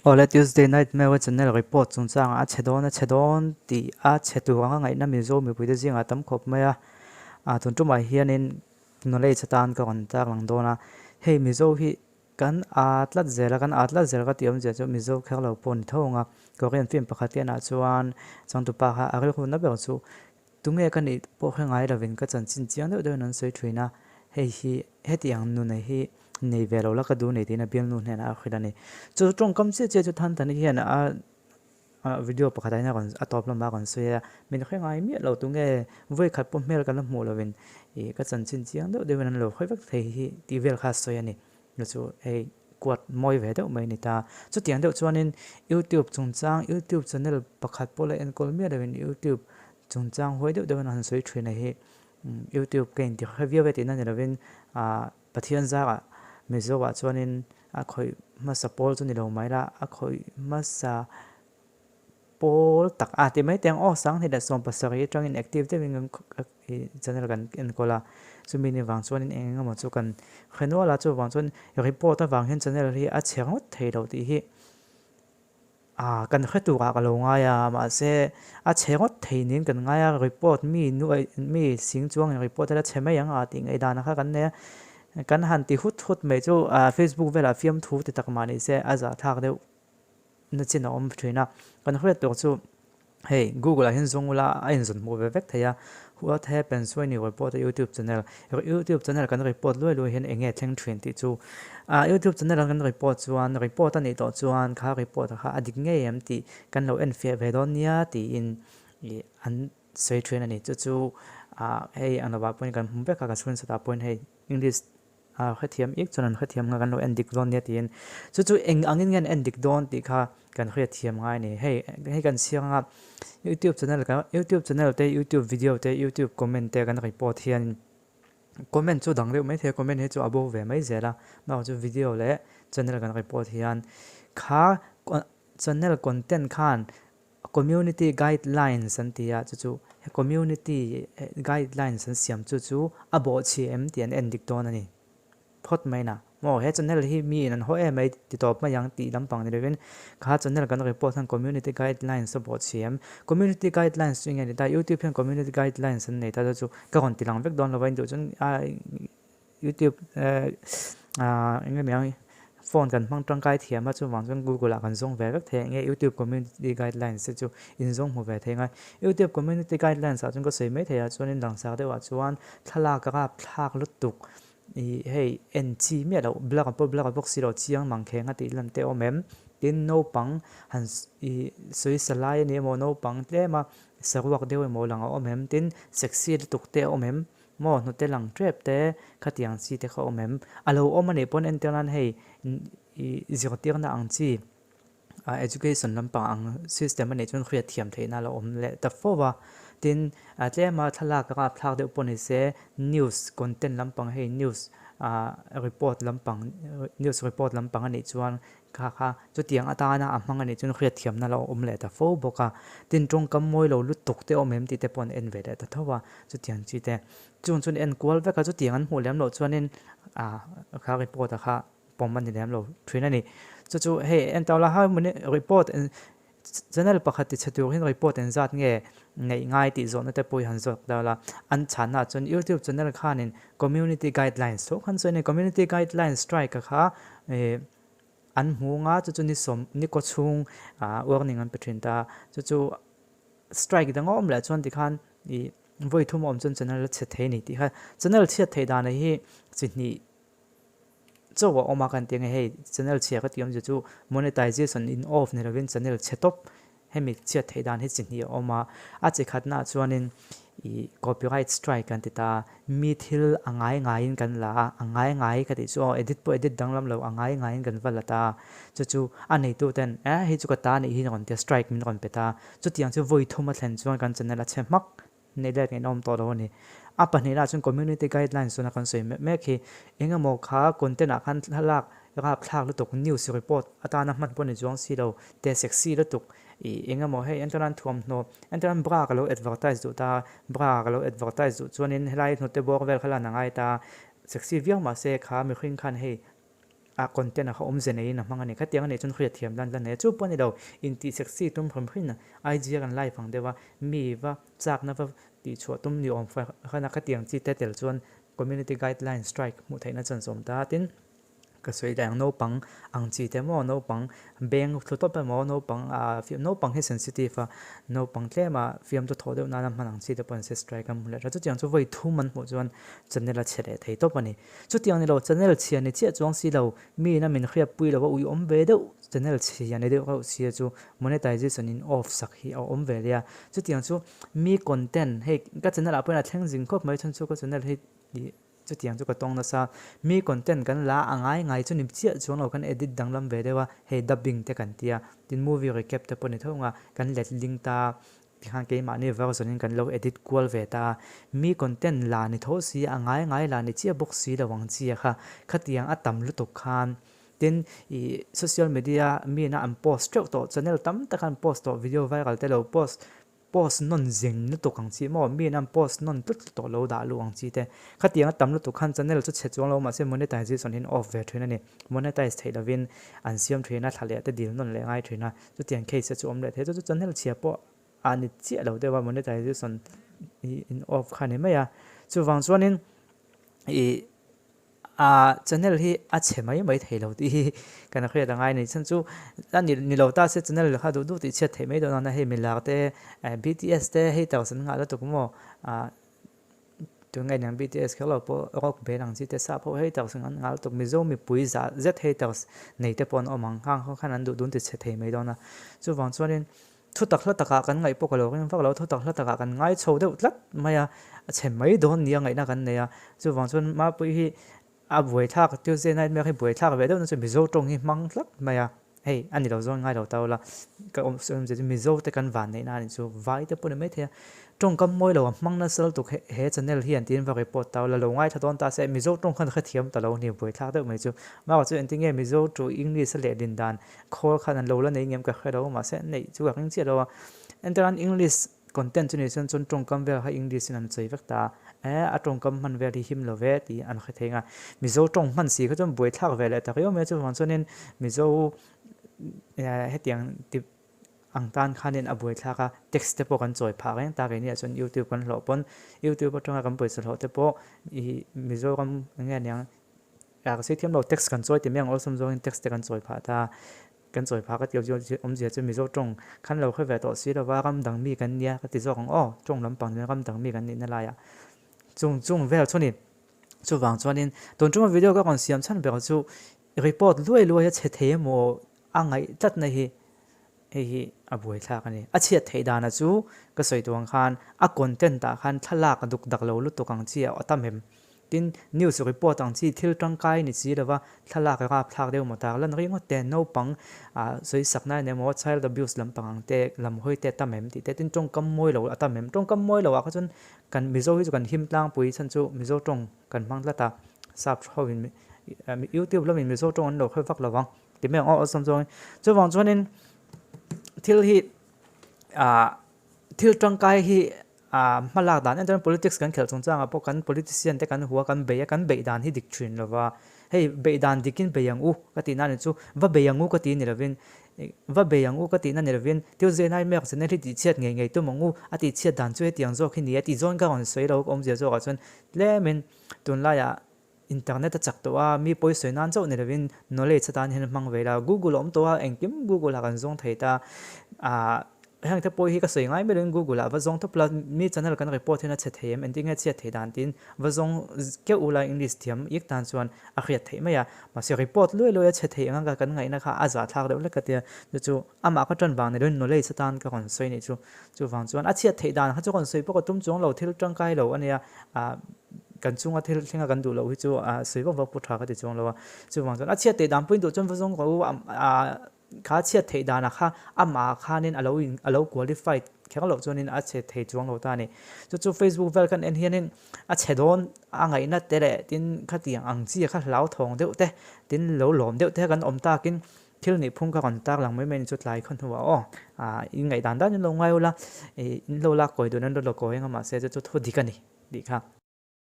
Awle Tuesday Nightmare channel report chungchangah a chhe dawn a chhe dawn tih a chhe tur anga ngaihna Mizo mipuite zingah tam khawp mai a, ah tun tumah hianin knowledge atan ka rawn tarlang dawn a, hei Mizo hi kan aa tlat zel a, kan aa tlat zel ka tih awmzia chu Mizo kher lo pawh ni tho ang a, Korean film pakhat kenah chuan changtupa kha a rilru na ber chu Tunge ka nih pawh hre ngai lovin ka chanchin chiang deuh deuhin an sawi thin a, hei hi heti ang nuna hi nei ve lo la ka duh nei tiin a bialnu hnenah a hrilh a ni. Chu tawngkam chiah chiah chu Thanthani hian a video pakhatah hian a rawn a tawp lamah a rawn sawi a, min hre ngai miah lo tunge vawi khat pawh hmel ka la hmuh lovin ih ka chanchin chiang deuh deuhin an lo hre vek thei hi tih vel kha a sawi a ni. Chu chu hei kuat mawi ve deuh mai a ni ta. Chutiang deuh chuanin YouTube chungchang YouTube channel pakhat pawh la enkawl miah lovin YouTube chungchang huai deuh deuhin a han sawi thin a hi YouTube ka inti hre viau e tihna ni lovin ah Pathian zarah Mizoah chuanin a khawih hmasa pawl chu ni lo mai la a khawih hmasa pawl tak a ti mai teng aw 2017 atangin active deuhin kan channel kan enkawl a chumi ni vang chuanin eng eng emaw chu kan hre nual a chuvang chuan report avang hian channel hi a chhe ngawt thei lo tih hi ah kan hre turah ka lo ngai a mahse a chhe ngawt thei niin kan ngai a report mi nuai mi sing chuangin report a la chhe mai ang a tih ngaihdan kha kan nei a kan han ti hut hut mai chu ah facebook velah fiamthu ti tak mah ni se a zahthlak deuh. Na chin a awm thin a, kan hriat tur chu hei Google ah hian zawng ula a inzawn hmuh ve vek thei a, what happens when you report a YouTube channel, YouTube channel kan report luai luai hian eng nge thleng thin tih chu ah YouTube channel an kan report chuan report a nih tawh chuan kha report kha a dik ngei em tih kan lo enfiah ve dawn nia tiin ih an sawi thin a ni, chu chu ah hei ang lovah pawhin kan hmu vek a ka screenshot ah pawhin hei English A hrethiam ik chuan an hrethiam nga kan lo en dik dawn nia tiin chu chu eng angin nge an en dik dawn tih kha kan hriatthiam ngai a ni. Hei hei kan chhiar anga youtube channel kan youtube channel te youtube video te youtube comment te kan report hian comment chu dang deuh mai thei a comment hi chu a bo ve mai zel a bakah chu video leh channel kan report hian kha channel content khan Community guidelines an ti a, chu chu he community guidelines an siam chu chu a bawhchhi em tih an en dik dawn a ni. Phawt mai na. Maw he channel hi mi in an haw em mai ti tawp mai ang tih lampang ni lovin kha channel kan report khan community guidelines a bawhchhi em? Community guidelines chu enge ni ta? Youtube hian community guidelines an nei ta chu chu ka rawn ti lang vek dawn lo va in duh chuan Youtube ah eng emaw ang phone kan hmang tangkai thiam a chuvang chuan google ah kan zawng ve vek thei a enge youtube community guidelines te chu in zawng hmu ve thei ngai youtube community guidelines ah chuan ka sawi mai thei a chuanin langsar deuh ah chuan thlalak a rap thlak lutuk ih hei en chi miah loh blur pawh blur bawk si lo chiang mang kheng a tih lan te a awm em tin naupang han ih sawi sa lai a ni emaw naupang tlem a saruak deuh emaw lang a awm em tin sexy lutuk te a awm em. Maw hnute lang tep te khatiang chi te kha awm em? A lo awm a nih pawn entir nan hei ih zirtirna ang chi ah education lampang ang system a nih chuan hriat thiam theihna a lo awm leh ta fo va. Tin, tlema thlalak a rapthlak deuh pawh ni se news content lampang hei news ah report lampang news report lampang a nih chuan Kha kha chutiang atana a hmang a nih chuan hriatthiamna lo awm leh ta fo bawk a, tin tawngkam mawi lo lutuk te awm em tih te pawh an en ve leh ta tho a, chutiang chi te chung chuan en kual vek a, chutiang an hmuh lem loh chuanin ah kha report a kha pawm a ni lem lo thin a ni. Chu chu hei en tawh la how many report channel pakhat ti chhe tur hian report engzat nge neih ngai tih zawhna te pawh hi han zawk deuh la, an chhanna chuan youtube channel khanin community guidelines tho khan sawi a ni, community guidelines strike a kha ih An hmu nga chu chu ni sawm ni kaw chhung ah warning an pe thin ta chu chu strike dang a awm leh chuan tikhan ih vawi thum a awm chuan channel a chhe thei a ni tih kha channel chhiat theih dan hi chi hnih chauh a awm a kan ti ang e hei channel chhia ka tih awmzia chu monetization in off ni lovin channel chhe tawp Hemi chhiat theih dan hi chi hnih a awm a, a chi khatnaah chuanin ih copyright strike kan ti ta, mi thil a ngai ngaiin kan la a, a ngai ngai ka tih chu aw edit pawh edit danglam lo a ngai ngaiin kan va la ta, chu chu a neituten eh hei chu ka ta nih hi rawn ti a strike min rawn pe ta, chutiang chu vawi thum a thlen chuan kan channel a chhe hmak nei let ngaihna awm tawh lo a ni. A pahnihnaah chuan community guidelines tuna kan sawi mek mek hi eng emaw kha content ah khan thlalak rapthlak lutuk news report atana hman pawh ni chuang si lo te sexy lutuk ih eng emaw hei entir nan thuamhnaw entir nan bra ka lo advertise duh ta bra ka lo advertise duh chuanin helai hnute bawr vel kha lan a ngai ta sexy viau mahse kha mihring khan hei. a content a kha awmze neiin a hmang a ni. Khatiang a nih chuan hriat thiam dan la nei a, chu pawh a ni lo. Intih sexy tum hrim hrim IG a kan live ang deuh a, mi va chakna va tihchhuah tum ni awm fahran a khatiang chi te tel chuan community guideline strike hmuh theihna chance awm ta. Tin, ka sawi daih ang naupang ang chi te maw naupang beng thlu tawp emaw naupang ah naupang hi sensitive a naupang tlema fiamtu thawh deuh nana hman ang chi te pawh an se strike a hmu leh tha. Chutiang chu vawi thum an hmuh chuan channel a chhe leh thei tawp a ni. Chutiang ni lo channel chhia ni chiah chuang si lo mi ina min hriatpui lo a ui awm ve deuh channel chhia ni deuh reuh sia chu monetization in off sak hi a awm ve leh a. Chutiang chu mi content hei ka channel ah pawhin a thleng zing khawp mai chhan chu ka channel hi ih chutiang chu ka tawng nasa. Mi content kan la a ngai ngai chu ni chiah chuang lo kan edit danglam ve deuh a hei dubbing te kan tia tin movie recap te pawh ni tho ang a kan letling ta Tikhan keimahni version in kan lo edit kual ve ta a, mi content la ni tho si, a ngai ngai la ni chiah bawk si lo ang chi a kha, khatiang a tam lutuk khan. Tin, ih social media mi ina an post teuh tawh, channel tam tak an post tawh, video viral te lo post, post nawn zing lutuk ang chi maw, mi ina an post nawn tlut tlut tawh lo dah luh ang chi te. Khatiang a tam lutuk khan channel chu chhe chuang lo mahse monetization hi an off ve thin a ni. Monetize theih lovin an siam thin a, thla leh te dil nawn leh ngai thin a. Chutiang case chu awm leh thei chu chu channel chhia pawh a ni chiah lo deuh a monetization hi in off kha ni mai a. Chuvang chuanin ih a channel hi a chhe mai mai thei lo tih hi kan hriat a ngai a ni. Chhan chu a ni ni lo ta se channel kha duh duh tih chhiat theih mai dawn a, hei milak te BTS te haters an ngah lutuk maw ah Tunge niang BTS kher lo pawh rock band ang chi te sap ho haters an ngal tuk Mizo mipui zah zet haters nei te pawh an awm ang khang ho khan an duh dun ti chhe thei mai dawn a chuvang chuanin thu tak hla takah kan ngaih pawh ka lo ring vak lo thu tak hla takah kan ngai chho deuh tlat mai a a chhe mai dawn nia ngaihna kan nei a chuvang chuan Mapui hi a buaithlak Tuesday Nightmare hi buaithlak ve deuh na chu Mizo tawng hi hmang tlat mai a. Hei, a ni lo zawn ngai lo ta ula, ka awm sawi awmzia chu Mizo te kan van neihna a nih chu, vai te pawh ni maithei a, tawngkam mawi lo a hmang nasa lutuk he he channel hian tiin va report ta ula, lo ngaithla dawn ta se Mizo tawng khan hrethiam ta lo ni buaithlak deuh mai chu. Maka chu engtin nge Mizo to English a lehlin dan khawl khan an lo la nei ngem ka hre lo mahse an neih chu ka ring chiah lo a, entirnan English Content chu ni chuan chuan tawngkam vel kha English in an sawi vek ta a, eh a tawngkam hman vel hi him lo ve tih an hre thei ang a. Mizo tawng hman si kha chuan buaithlak ve leh tak riau mai a, chuvang chuanin Mizo hetiang tip ang tan khanin a buaithlak a, text te pawh kan chawi phah reng ta keini ah chuan YouTube kan hlawh pawn YouTube atanga kan pawisa hlawh te pawh ih Mizoram eng nge aniang ka sawi thiam lo text kan chawi ti mai ang awlsam zawngin text te kan chawi phah ta a. Kan chawi phah ka ti awmzia chu Mizo tawng khan lo hre ve tawh si lova ram dang mi kan nia ka ti zawk ang aw, tawng lampang nen ram dang mi kan nihna laiah chung chung vel chu ni. Chuvang chuanin tun tuma video ka rawn siam chhan ber chu report luai luai a chhe thei emaw a ngaih tlatna hi hei hi a buaithlak a ni. A chhiat theih dana chu ka sawi tuang khan a content ah khan thlalak duk dak lo lutuk ang chi a tam em. Tin, news report ang chi thil tangkai ni si lova thlalak rapthlak deuh maw tak lan ringawt te, naupang sawi sakna emaw emaw child abuse lampang ang te, lam hawi te a tam em tih te, tin tawngkam mawi lo a tam em. Tawngkam mawi lo ah kha chuan kan Mizo hi chu kan him tlangpui chhan chu Mizo tawng kan hmang tlat a, sap ho in YouTube lamin Mizo tawng an lo hre vak lo vang ti mai ang aw awlsam zawngin. Chuvang chuanin thil hi ah thil tangkai hi A hmalak dan entirna politics kan khelh chungchangah pawh kan politician te kan hua kan bei a, kan beih dan hi dik thin lova, hei beih dan dikin bei ang u ka tihna a ni chu, va bei ang u ka tih ni lovin, va bei ang u ka tihna ni lovin Tuesday night mek channel hi tihchhiat ngei ngei tum ang u, a tihchhiat dan chu hetiang zawk hi ni a tih zawn ka rawn sawi lo awmzia zawkah chuan tlemin tunlaiah Internet a chak tawh a, mi pawi sawi nan chauh ni lovin knowledge atan hian hmang ve la. Google a awm tawh a, engkim Google ah kan zawng thei ta. Aah heng te pawh hi ka sawi ngai mai lovin Google ah va zawng tawp la, mi channel kan report hian a chhe thei em, engtin nge chhiat theih dan tiin va zawng keuh ula English thiam ik tan chuan a hriat theih mai a. Mahse report luai luai a chhe theih anga kan ngaihna kha a zahthlak deuh hlek ka tia, chu chu amah ka tan vang ni lovin knowledge atan ka rawn sawi nih chu. Chuvang chuan a chhiat theih dan kha chu rawn sawi pawh ka tum chuang lo, thil tangkai lo a nia. Aah kan chunga thil thlenga kan duh loh hi chu a sawi vak vak pawh tha ka ti chuang lo a, chuvang chuan a chhiat theih dan pawhin duh chuan va zawng rawh u a kha chhiat theih danah kha amah khanin a lo in a lo qualified kher loh chuanin a chhe thei chuang lo ta a ni. Chu chu Facebook vel kan en hianin a chhe dawn a ngaihna te leh tin khatiang ang chi kha hlauthawng deuh te tin lo lawm deuh te kan awm takin thil nih phung kha rawn tar lang mai mai ni chu tlai khaw hnuah aw in ngaihdan dan in lo ngai ula in lo lak kawi duh nan lo la kawi anga mahse chu chu thu dik a ni tih kha.